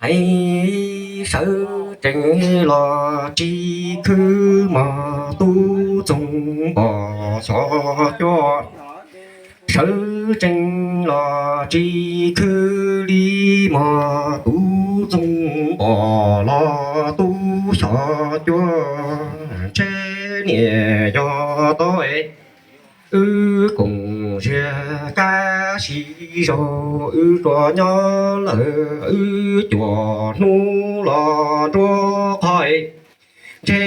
Hais sawv tsees los tsis khwv mog tub Txoov Npos xyov cuab. Sawv tsees los tsis khwv li mog tub Txoov Npos los tub xyov cuab. Ntshe niam yog tod wb koom ziag kab sib zaug, wb tsuas nyob lawm wb cuam hnub los nruab qhov. Ntshe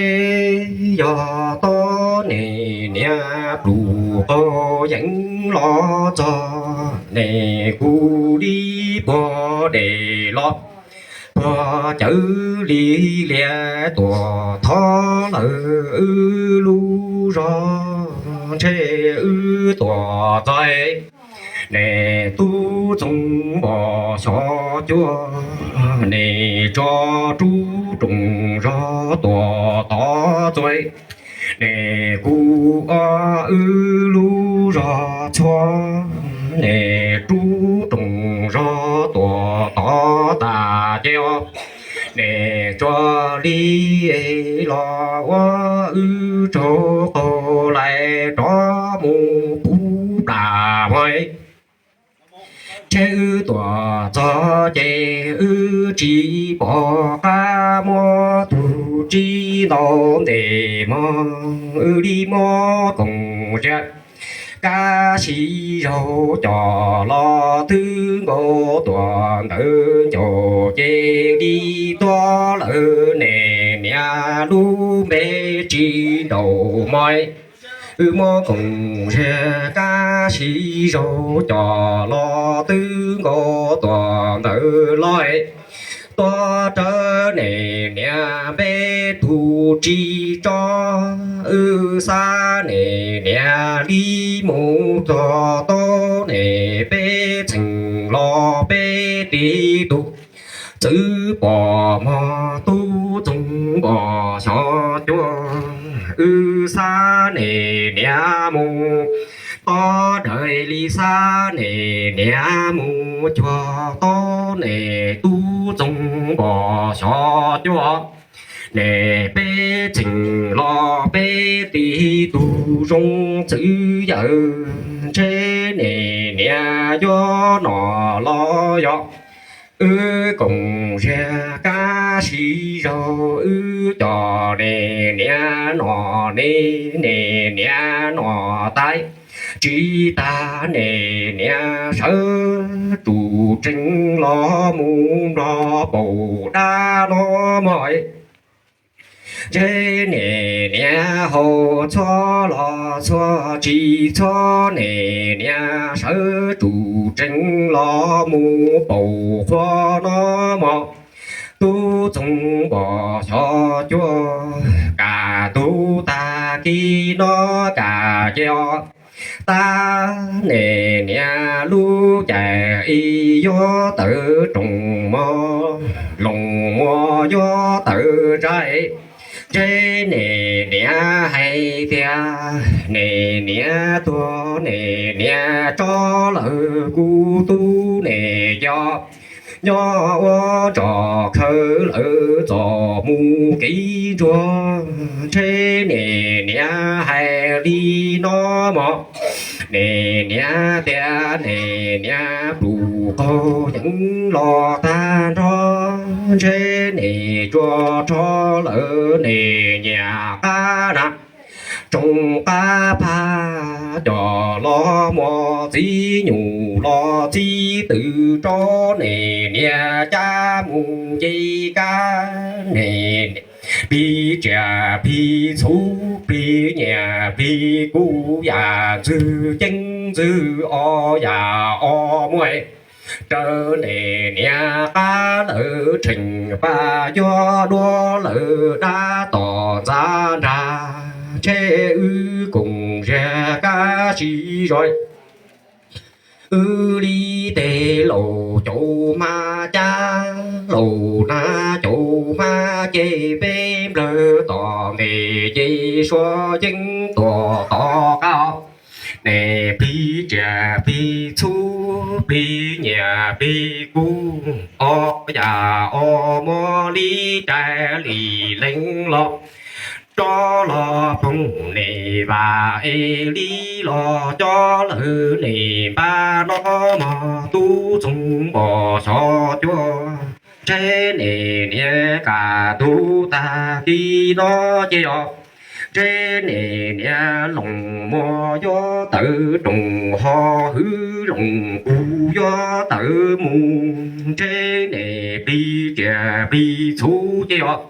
yog tod niam niam plum qaug yeeb los txog, niam kuv li puag dej los puag cawv li liab tuam thov lawm wb lub zos, ntshe wb tuam txog. Niam tub Txoov Npos xyov cuab, niam tso rub roos zog tuam tod txua. Niam kuv ob wb lub zog txhua, niam rub roos zog tuam tod tas ces os, niam tso li los ua wb tsaug qaug lais rov mus puv plas mog. Ntshe wb tuam txog ces wb tsis pom qab muab tug tsis ntau ntes mog, wb li muab koom ziag kab sib zaug coj los twb nkaus tuam ntawd ncaus ces li tuag lawm niam niam lub npe tsis nraum mog. Wb muab koom ziag kab sib zaug coj los twb nkaus tuam ntawd los tuag rawv niam niam npe tug tsis tso. Wb xav niam niam li mus txog tau niam peb txheem los peb tib tug txwv pom mog tub Txoov Npos xyov cuab. Wb xav niam niam mus tod raws li xav niam niam mus cuag tau niam tub Txoov Npos xyov cuab. Niam peb txheem los peb tib tug zoo txwv yawm, ntshe niam niam yuav nom los yog wb koom ziag kab sib zaug wb coj niam niam nom ne, niam niam nom tais tsis tas niam niam sawv tsum tsees los mus nrog paum dab no mog. Ntshe niam niam haus txhua los txhua tsis txhua niam niam sawv tsum tsees los mus paum qhua no mog. Tub Txoov Npos xyov cuab, kam ntug tag kis no kam ces os, tab niam niam lub caij ib yuav tawm roos mog, loos muag yuav tawm zais. Ntshe niam niam hais tias niam niam tuag niam niam tso lawm kuv tub niam yog nyob ua ntsoj khaws lawm txoj mus kev ntsuag. Ntshe niam niam hais li no mog, niam niam tias niam niam pluj qaug yeeb los tag nrho, ntshe niam tsuas rho lawm niam nyiam qab na, tsoom qab phaj coj los muag txiv nyuj los txiv twm rau niam niam cab mus nce kab niam. Plig tsiaj plig txhu plig nyiaj plig kub yam ntxwg ceeb ntxwg os yam os muaj raws niam niam qab lawm rheem paj yuav dua lawm dab tom ntxav nrag, ntshe wb koom ziag kab sib zog. Wb li tej laus caum hmab cab, laus nab caum hmab ces peb nplawg tom ntej ces suav yeeb tuam tom qab. Niam plig tsiaj plig txhu plig niam plig kub, ob yam ob muab li rais li lees los, rov los phooj nem vam es li los coj lawm nem npaj no mog, tub Txoov Npos Xyov Cuab. Ntshe nem niam kam tug tag kis no ces os, ntshe nem niam Loos Muas yuav tawm roos ho hwv Loos Kus yuav tawm mus, ntshe nem plig tsiaj plig txhu ces os,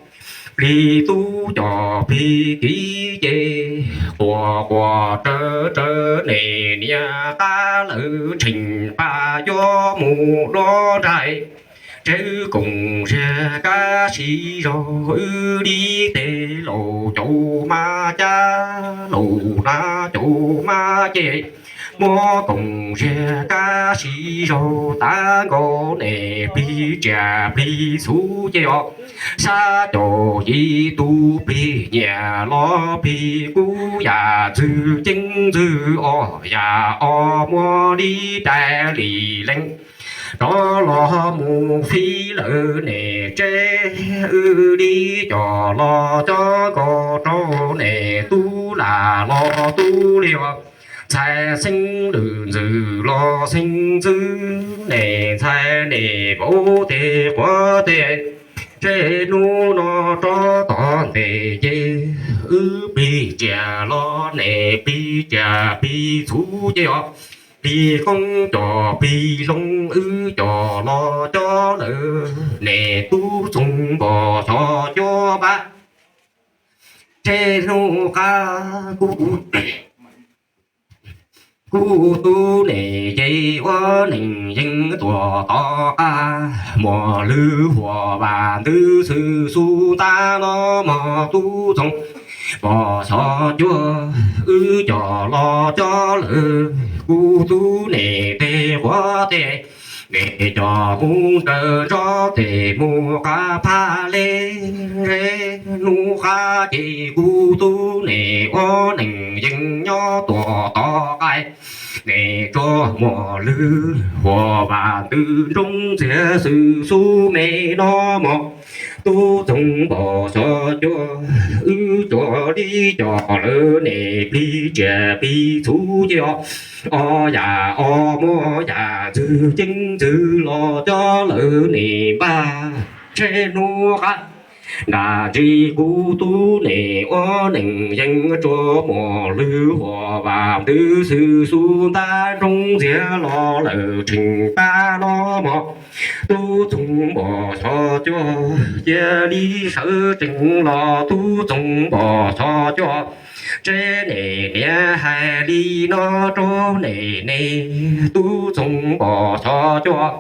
plig tub coj plig kiv ces quas quas raws raws nem niam qab lawm tseem pab yuav mus luaj nraim. Ntshe wb koom ziag kab sib zaug wb li tes laus caum mab cab laus nab caum mab ces, muab koom ziag kab sib zaug tag nkaus nem plig tsiaj plig txhu ces os, xya caum yim tug plig nyiam los plig kub yam ntxwg ceeb ntxwg ob yam ob muab li rais li lees, rov los mus fij lawm nem tsev, wb li coj los coj nkaus rau nem tub lam los tub li os, ntxhais xeeb lwm ntxwg los xeeb ntxwg, nem ntxhais nem vauv tej quav tej, ntshe hnub no rov tom ntej ces wb plig tsiaj los nem plig tsiaj plig txhu ces os, plig qoob coj plig loo wb coj los coj lawm nem tub Txoov Npos Xyov Cuab pab. Ntshe hnub qab kuv tub nem ces ua neej yeej tuaj tom qab, muaj lwm huam vam ntws xwm xub tag no mog tub Txoov Npos Xyov Cuab, wb coj los coj lawm kuv tub nem tej quav tej, nem coj mus raws ntsoov tej mus qab phaj le, ntshe hnub qab ces kuv tub nem ua neej yeej nyob tuaj tom qab, nem tsuas muaj lwm huam vam ntws nroo ntxiag xwm xub me no mog tub Txoov Npos Xyov Cuab, wb tsuas li coj lawm nem plig tsiaj plig txhu ces os, ob yam ob muab yam ntxwg ceeb ntxwg los coj lawm nem npaj, ntshe hnub qab nram ntsis kuv tub nem ua neej yeej tsuas muaj lwm huam vam ntws xwm xub ntag nroo ntxiag los lawm tseem pab no mog tub Txoov Npos Xyov Cuab, cia li sawv tsees los tub Txoov Npos Xyov Cuab, ntshe nem niam hais li no rau nem ne tub Txoov Npos Xyov Cuab.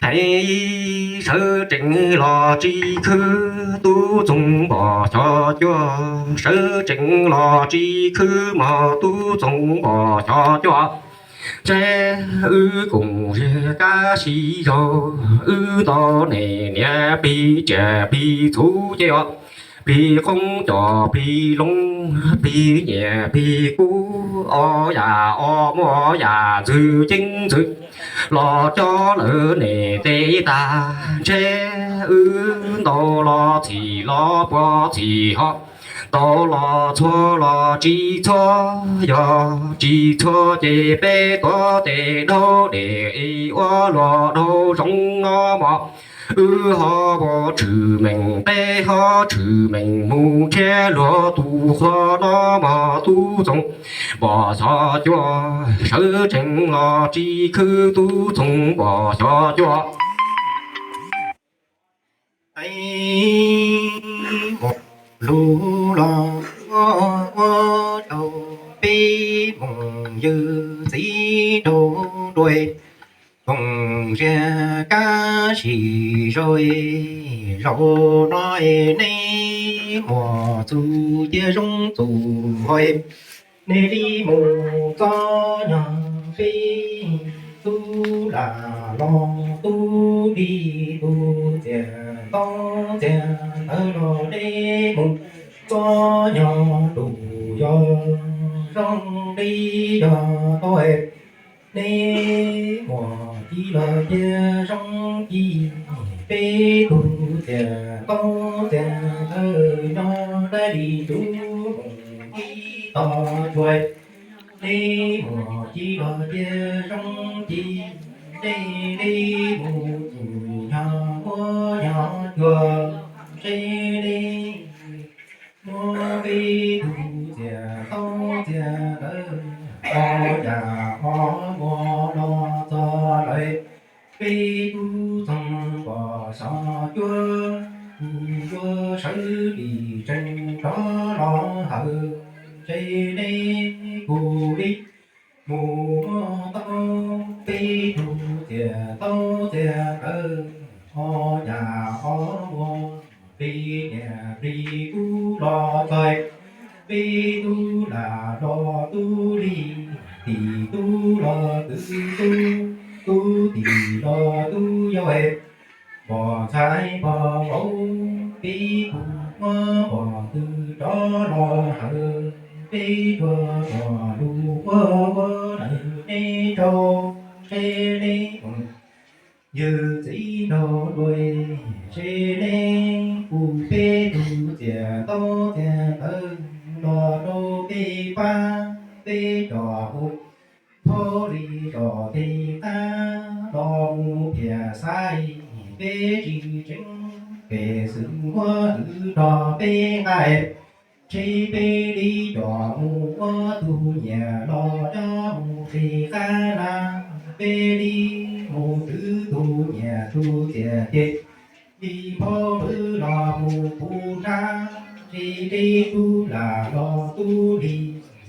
Hais sawv tsees los tsis khwv tub Txoov Npos Xyov Cuab, sawv tsees los tsis khwv mog tub Txoov Npos Xyov Cuab, ntshe wb koom ziag kab sib zaug wb ntaus nem niam plig tsiaj plig txhu ces os, plig qoob coj plig loo, plig nyiam plig kub, ob yam ob muab yam ntxwg ceeb ntxwg los coj lawm nem tej tag, ntshe wb ntaus los txhim los puas txhim ho, ntaus los txhua los tsis txhua, yog tsis txhua ces peb tuav tes daub dej ua luag daug zoov no mog, wb ho ua tshwm meem peb ho tshwm meem mus nrhiav luag tus qhua no mog tub Txoov Npos Xyov Cuab, sawv tsees los tsis khwv tub Txoov Npos Xyov Cuab. Mus lug los ua rau peb mus yws txiv rau ruas, koom ziag kab sib zaug, zaum no neb muaj txuj cia zoo txuj hais, neb li mus txog nyob peb tub lam los tub li tub txiaj nto txiaj ntawd los neb mus txog nyob tus yog zoo li yog tau Neb muaj ci los cia zoo ci, peb tug txiam ntaub txiam ntawv nyob dab li ntub mus ib tog cuag. Neb muaj ci los cia zoo ci, nej neb mus txum nyog muab nyog cuag, ntshe neb muab peb tug txiam ntaub txiam ntawv o yam o muag los txog lawm. Peb tug txoog pom xyov cuab, kuv yuav sawv lim tsees rov los hawm, ntshe neb kuj li mus muab tau peb tug txiam ntaub txiam ntawv o yam o muag, plig niam plig tub los txog, peb tub lam los tub li, tim tub los kwv tub, tub tim los tub yau, npog ntxhais npog vauv, peb tug muab npog twg rov los hawm, peb tug muaj lus ua ua lawm neb rau, ntshe neb mus yawg txiv nraug dua, ntshe neb kuj peb tug txiam ntaub txiam ntawv los rau peb pab, peb cov mus phaub li zos tej qab los mus phiaj xaiv, peb tsis tseev pem xwm muab hwm rau peb nqaij. Ntshe peb li coj mus ua tus nyiam los coj mus qhib qab na, peb li mus twv tus nyiam tus txiam ces li phauj hwv los mus puv nrab, ntshe peb tub lam los tub li,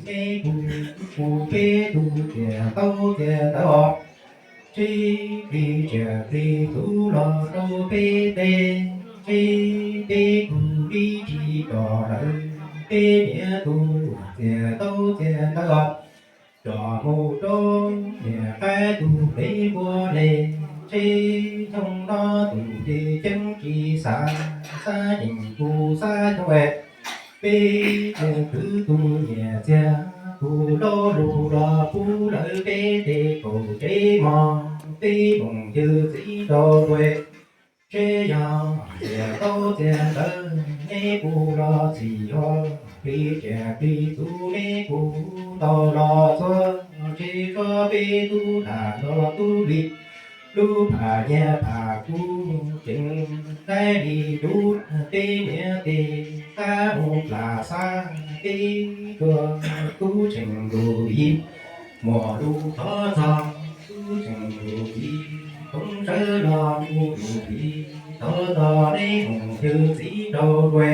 neb kuj kuv peb tug txiam ntaub txiam ntawv os. Ntshe plig tsiaj plig txhu los rau peb tej, ntshe peb kuj li tsis coj lawm peb niam tus txiam ntaub txiam ntawv os. Coj mus rau niam qaib tus peb npua le, ntshe xyoo no tus ces ceeb tsis xav, xav yeem tus xav xyoo es peb mus kwv tus nyiam txiag, tus lauj lus los pub lawm peb tej kaum tsev mos, peb mus yawg txiv nraug dua. Ntshe yog txiam ntaub txiam ntawv neb kuj los txhim os, plig tsiaj plig txhu neb kuj tau los txhua, ntshe tso peb tub lam los tub li, lub pham nyiaj pham kub ceev dai li dub, peb niam tej qab mus plam xab, peb tuag tub tseem nkaus li, muaj lus thov txog tub tseem nkaus li, tub sawv los mus nkaus li, thov txog neb mus yawg txiv nraug dua.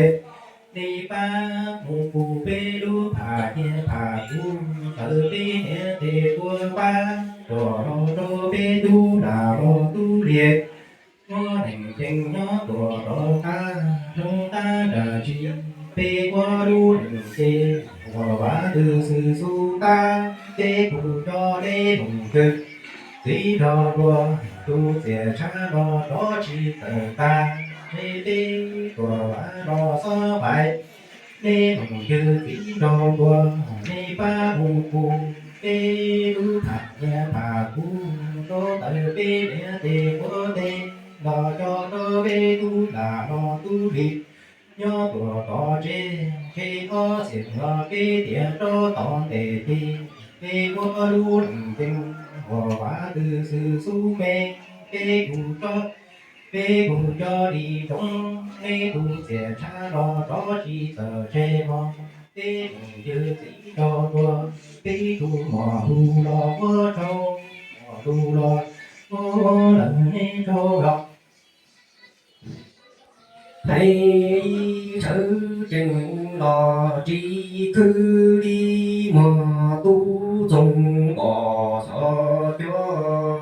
Neb pab mus kuv peb lub pham nyiaj pham kub, tawm peb niam tej tuaj pab, tso los rau peb tub lam los tub li. Muab neeg ceeb nyob tuaj rov qab, hloov qab nram tsis, peb ua lub neej ces, ua vav twg xwm xub tab, peb kuj coj neb mus yawg txiv nraug dua, tus txiam tshav los rov tsis tawm tag, ntshe peb tuaj vav los xob vais, neb mus yawg txiv nraug dua, neb pab mus kuv peb lub pham nyiaj pham kub, rau tawm peb niam tej quav tej, los coj rau peb tub lam los tub li. Nyob tuaj tom tsev, ntshe ob txhiab los peb tiam rau tom ntej ces, peb ua lub neej ceeb, ua vav twg xwm xub me, peb kuj tso, peb kuj coj li zoov, neb tus txiam tshav los rov tsis txawm tseg mog, peb mus yawg txiv nraug dua, peb tug muaj lus los ua rau, muaj lus los ua lawm neb rau los. Hais li sawv tsees los tsis khwv li, muaj tub txoog pom xyov cuab,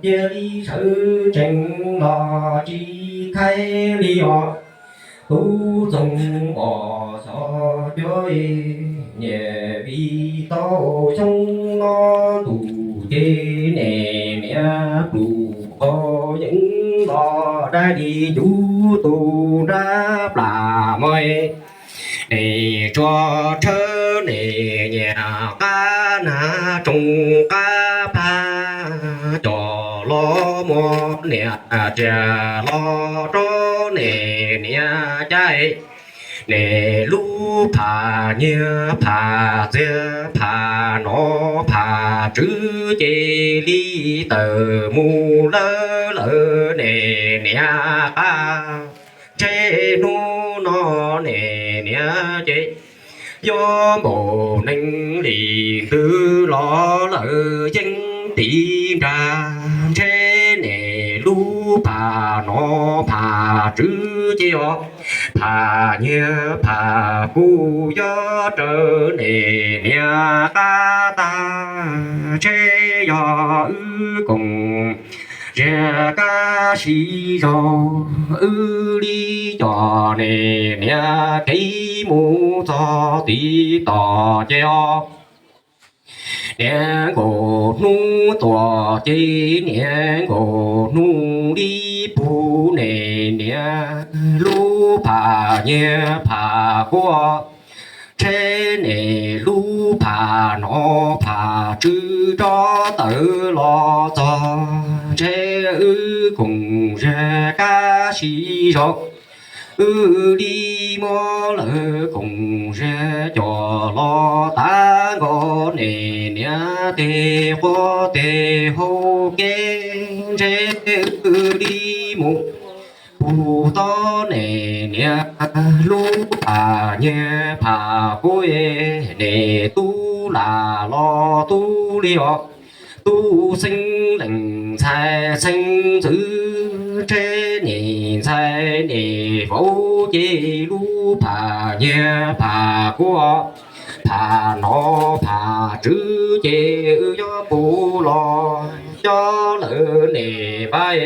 cia li sawv tsees los tsis khaib li os. Tub txoog pom xyov cuab, niam vim tau xyoo no ntuj ces niam niam plum qhov yeeb los dab li ncuv tus nrab plam mog. Nim tsuas tshawb nim nyiam qab nag tsoos qab phab, niam tsiaj los rau ne niam cai. Ne lub pham nyiaj pham txiag pham nom pham tswv ces li tawm mus lawm lawm ne niam qab. Ntshe hnub no ne niam ces yuav npaum neeg li ntws los lawm yeej tiv nra. Ntshe ne lub pham nom pham tswv ces os, pham nyiaj pham kub yuav raws ne niam qab tag. Ntshe yog wb koom ziag kaj siv zog, wb li cov ne niam kev mus txog tiv tom ces os, niam nkaus hnub tuaj ces niam nkaus hnub li pug ne niam lub pham nyiaj pham kub. Ntshe ne lub pham nom pham tswv rov tawm los txog. Ntshe wb koom ziag kaj siv zog, wb li muab lawv koom ziag coj los tav nkaus ne niam tej quav tej hau kev. Ntshe wb li mus pug tau ne niam lub pham nyiaj pham kub, ne tub lam los tub li os, tub xeeb leej ntxhais xeeb ntxwv. Ntshe ne ntxhais ne vauv ces lub pham nyiaj pham kub, pham nom pham tswv ces wb yuav pug los coj lawm ne npab.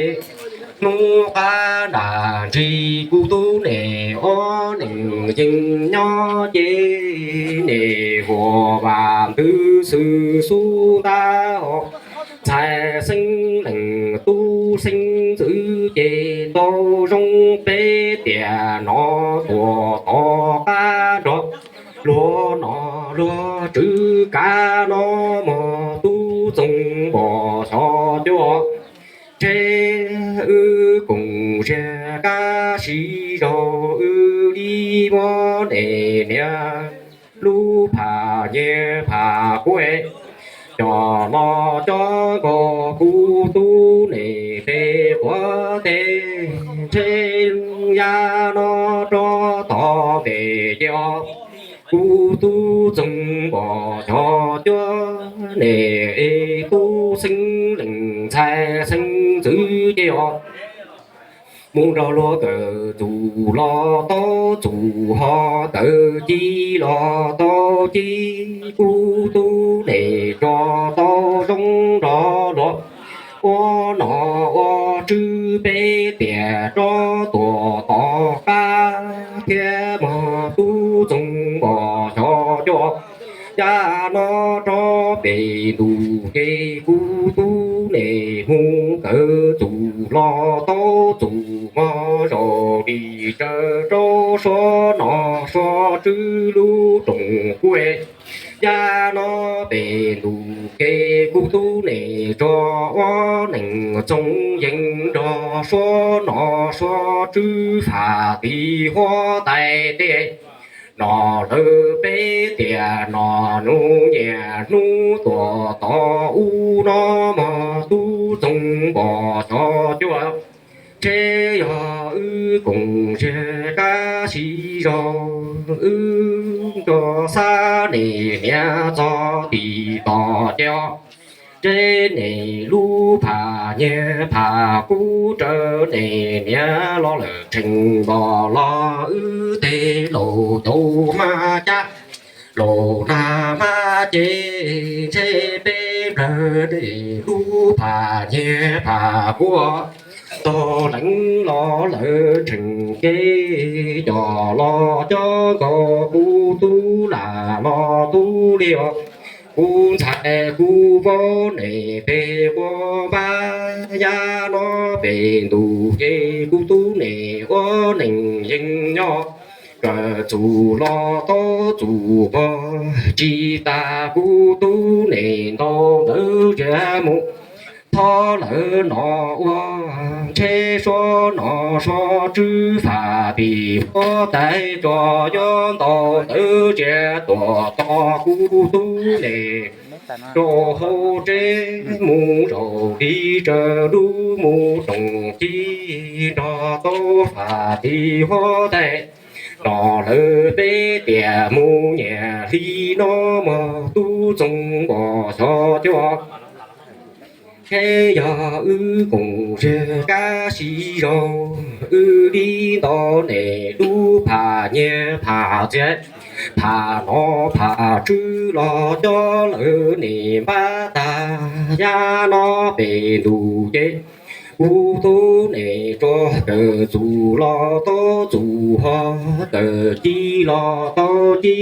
Hnub qab nram ntsis kuv tub ne ua neej yeej nyob ces ne vuas vas ntws xwb xub ntab os. Ntxhais xeeb leej tub xeeb ntxwv ces tau zoo peb tiam no tuaj tom qab nrog luag nom luag tswv kav no mog tub Txoov Npos Xyov Cuab. Ntshe wb koom ziag kaj siv zog, wb li muab ne niam lub pham nyiaj pham kub coj los coj nkaus kuv tub ne tej quav tej. Ntshe yav no rov tom ntej ces os, kuv tub Txoov Npos Xyov Cuab ne tub xeeb leej ntxhais xeeb ntxwv ces os, mus nrog luag kawm txuj los tau txuj, ho kawm ci los tau ci. Kuv tub ne tso tau zoo nrog luag ua nom ua tswv peb tiam rov tuaj tom qab thiab mog tub Txoov Npos Xyov Cuab. Yav no rov pem ntuj ces kuv tub ne mus kawm txuj los tau txuj mog, zaum li tsaws rau suav nom suav tswv lub rooj kub. Yav no pem ntuj ces kuv tub ne tso ua neej txoov yees nrog suav nom suav tswv faj tim huab tais teb. Nom lawv peb tiam no hnub nyias hnub tuaj tom ub no mog tub Txoov Npos Xyov Cuab. Ntshe yog wb koom ziag kaj siv zog, wb nco xav ne niam txog tim tom ces os, ntshe ne lub pham nyiaj pham kub raws ne niam los lawm tseem nto los wb tej laus caum hmab cab, laus nag hmab ces ntshe peb plawg ne lub pham nyiaj pham kub. Tog leev los lawm tseem kev coj los coj nkaus kuv tub lam los tub li os, kuv ntxhais kuv vauv ne tej quav npab. Yav no pem ntuj ces kuv tub ne ua neej yeej nyob, kawm txuj los tau txuj pog, tsis tas kuv tub ne ntau ntawd ziag mus thov lawv nom ua Ntshe suav nom suav tswv fam tim huab tais tso, yuav ntau ntawv tsia tuam tos kuv tub Nes rau hauv tsev, mus zaum li tsaws lub mus roos ci nrog tau fam tim huab tais. Los lawm peb tiam mus nyiam li no mog, tub Txoov Npos xyov cuaj. Ntshe yog wb koom zig kab sib zog, wb li nto Nes lub pham nyiaj pham txias, pham nom pham tswv los coj lawm Nes npab tag. Yav no pem ntuj ces kuv tub Nes tso kawm txuj los tau txuj ho, kawm ci los tau ci,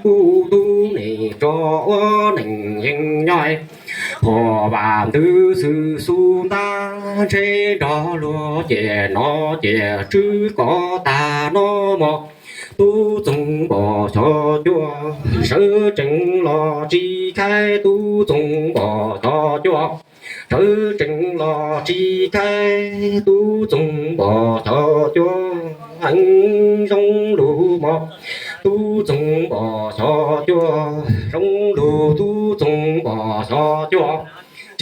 kuv tub Nes tso ua neej yeej nyob. Phom vam ntws xwm xu ntab ntshe nrog luag ciam nom ciam tswv kov tag no mog, tub Txoov Npos xyov cuaj. Sawv tsees los tsis khaib tub Txoov Npos xyov cuaj, sawv tsees los tsis khaib tub Txoov Npos xyov cuaj. Heev zoo lug mog tub Txoov Npos xyov cuaj, zoo lug tub Txoov Npos xyov cuaj.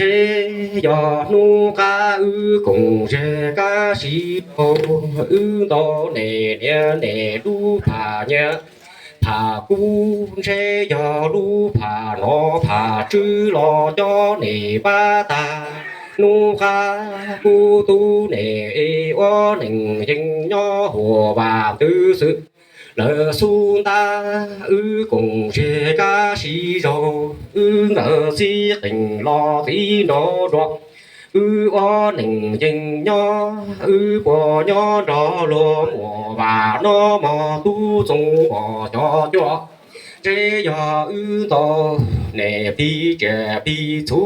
Ntshe yog hnub qab wb koom zig kab sib zog, wb nto Nes niam Nes lub pham nyiaj pham kub, ntshe yog lub pham nom pham tswv los coj Nes npab tag. Hnub qab kuv tub Nes ua neej yeej nyob huam vam ntws xwm. Lawv xub ntab wb koom zig kab sib zog, wb nkawd txib qees los txiv nraug dua. Wb ua neej yeej nyob, wb puas nyob nrog luag muam vam no mog tub Txoov Npos xyov cuaj. Ntshe yog wb nto Nes plig tsiaj plig txhu,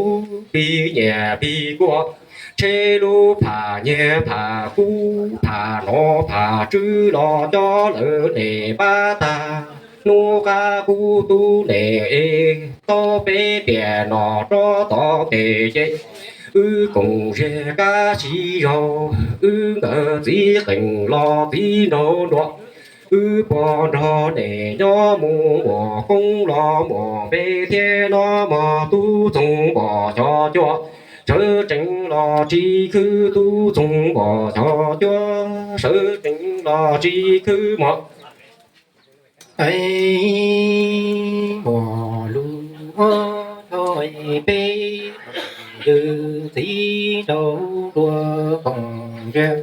plig nyiaj plig kub, ntshe lub pham nyiaj pham kub, pham nom pham tswv los coj lawm Nes npab tag. Hnub qab kuv tub Nes tau peb tiam nom rov tom tes ces wb koom zig kab sib zog, wb nkawd txib qees los txiv nraug dua. Wb puas nrog Nes nyob mus muam koob los muam npe thiab no mog tub Txoov Npos xyov cuaj. Sawv tsees los tsis khwb tub Txoov Npos xyov cuaj, sawv tsees los tsis khwb mog. Muam lug thov peb ywg txiv nraug dua koom zig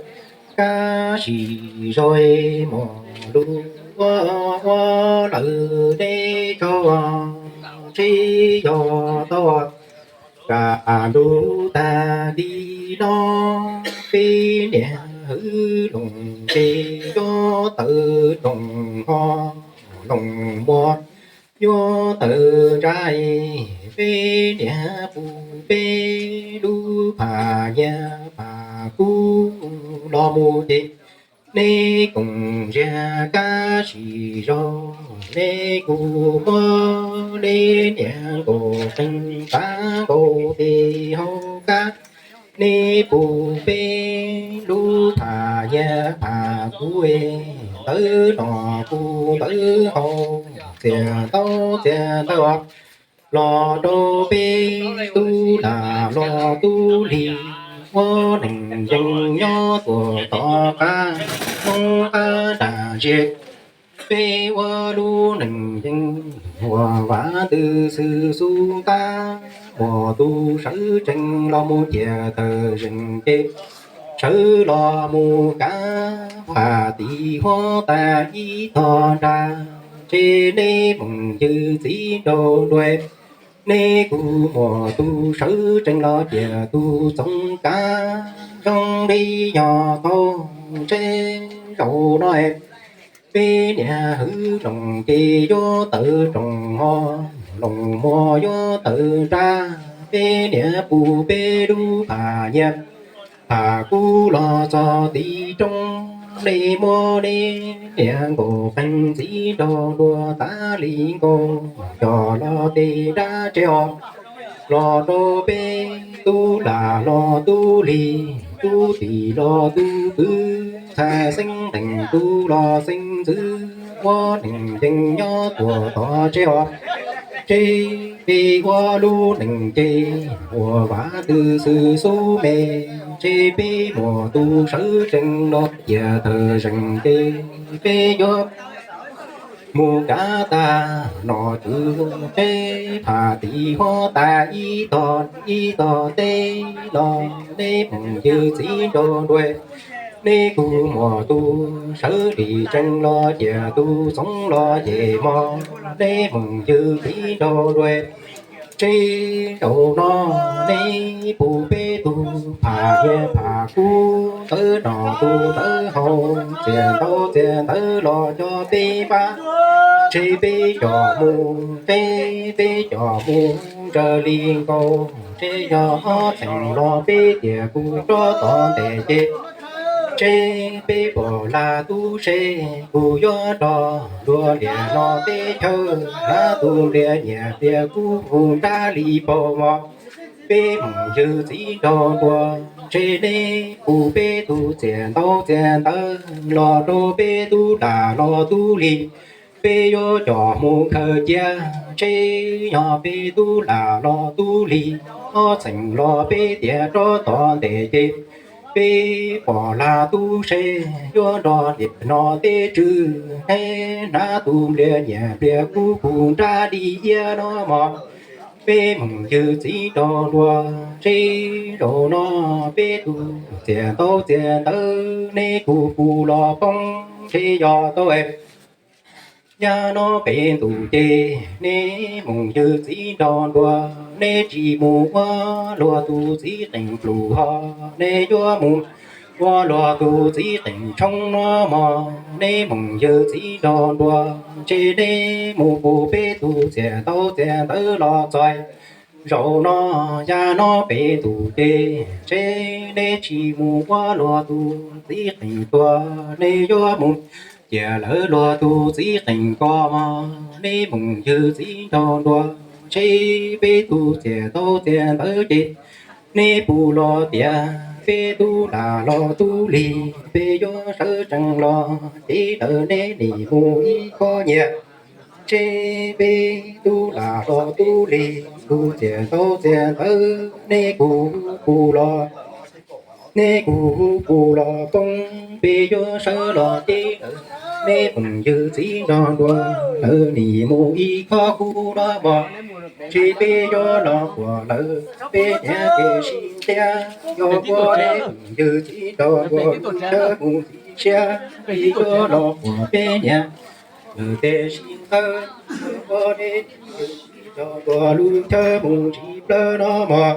kab sib zog, muam lug ua ua lawm deb tso, ntshe yog tau kam lug tag li no, peb niam hwv loos ces yuav tawv roos ho, loos muag yuav tawv ntsab, peb niam pub peb lub pham nyiaj pham kub los mus ces neb koom zig kab sib zog, neb kuj muab neb niam nkaus qees tav nkaus tes hauv kab, neb pub peb lub pham nyiaj pham kub, ntawv nom kuj ntawv haus, txias ntaub txias ntawv los rau peb tub lam los tub lig, ua neej yeej nyob tuam tom qab, hnub qab nram ziag, peb ua lub neej yeej ua vam ntws xwm xub ntab, muam tub sawv tsees los mus ciaj tawm zeeg ces sawv los mus kav pham tim huab tais ib tog nrag, ntshe neb muam yawg txiv nraug dua, neb kuj muam tub sawv tsees los ciaj tub Txoov Kav, zoo li yog tau ntshe zaum no peb niam hwv loos ces yuav tawv roos ho, loos muag yuav tawv ntsab, peb niam pub peb lub pham nyiaj pham kub los txog tim roob, neb muab neb niam nkaus qees txiv nraug dua tav li nkaus, coj los tes nrab tsev os, los rau peb tub lam los tub lig, tub tim los tub kwv, txhais xeeb ntees tub los xeeb ntxwv, ua neeg yeej nyob tuaj tom tsev os. Tsev peb ua lub neej ces ua vav twb xwb xub me, tsev peb muaj tus sawv tsees los cia tawg zeeg ces peb yuav mus kav tag no txwv tsev phaj tim huab tais ib tog ib tog teb los, neb hmoov ywg txiv nraug nruas, neb kuj muaj tus sawv dim tsees los cia tus txoov los ces mog, neb hmoov ywg txiv nraug nruas. Tsev zaum no neb pub peb tug phaj nyiaj phaj kub, ntawv no tus ntawv haus, txiaj ntaub txiaj ntawv los coj peb npaj, tsev peb coj mus tsev, peb coj mus ntsawg li nkaus, tsev yog ob txheem los peb tias kuv rov tom ntej ces tsev peb pom laj tub se, kuv yuav nrog luag liam no teb chaws, hnav tus npliag nyiaj npliag kub mus nrab li paug mog. Peb hmoov ywg txiv nraug nruas, tsev neb pub peb tug txiaj ntaub txiaj ntawv los rau peb tub lam los tub lig, peb yuav coj mus khaws cia, tsev yog peb tub lam los tub lig, ob txheem los peb tias rov tom ntej ces peb pom laj tub se, yuav nrog liam no teb tswv, hnav tus npliag nyiaj npliag kub kub nrab li iab no mog. Peb hmoov ywg txiv nraug nruas, tsev zaum no peb tug txiaj ntaub txiaj ntawv neb kuj pub los poob, tsev yog tau es nyab no peb ntuj ces neb hmoov ywg txiv nraug nruas, neb tsis mus ua luag tus txiv qeej pluj ho, neb yuav mus ua luag tus txiv qeej tshoob no mog. Neb hmoov ywg txiv nraug nruas, ntshe neb mus pub peb tug txiaj ntaub txiaj ntawv los txog zaum no, yam no peb ntuj ces ntshe neb tsis mus ua luag tus txiv qeej tuag, neb yuav mus cia lawv luag tus txiv qeej ko mog. Neb hmoov ywg txiv nraug nruas, ntshe peb tug txiaj ntaub txiaj ntawv ces neb pub los tias peb tub lam los tub lig, peb yuav sawv tsees los ces ntawd neb nim mus ib khob nyiaj, ntshe peb tub lam los tub lig, tus txiaj ntaub txiaj ntawv neb kuj pub los, neb kuj pub los poob, peb yuav sawv los ces ntawd neb hmoov ywg txiv nraug nruas, lawv nim mus ib khob kub no mog, ntshe peb yuav los quas lawv peb niam ces sib ntiab, yog ua neb hmoov ywg txiv nraug nruas, lub chaw mus txiv siab, peb yuav los quas peb niam lawv tej sib ntawd, yog ua neb hmoov ywg txiv nraug nruas, lub chaw mus tsis plawg no mog.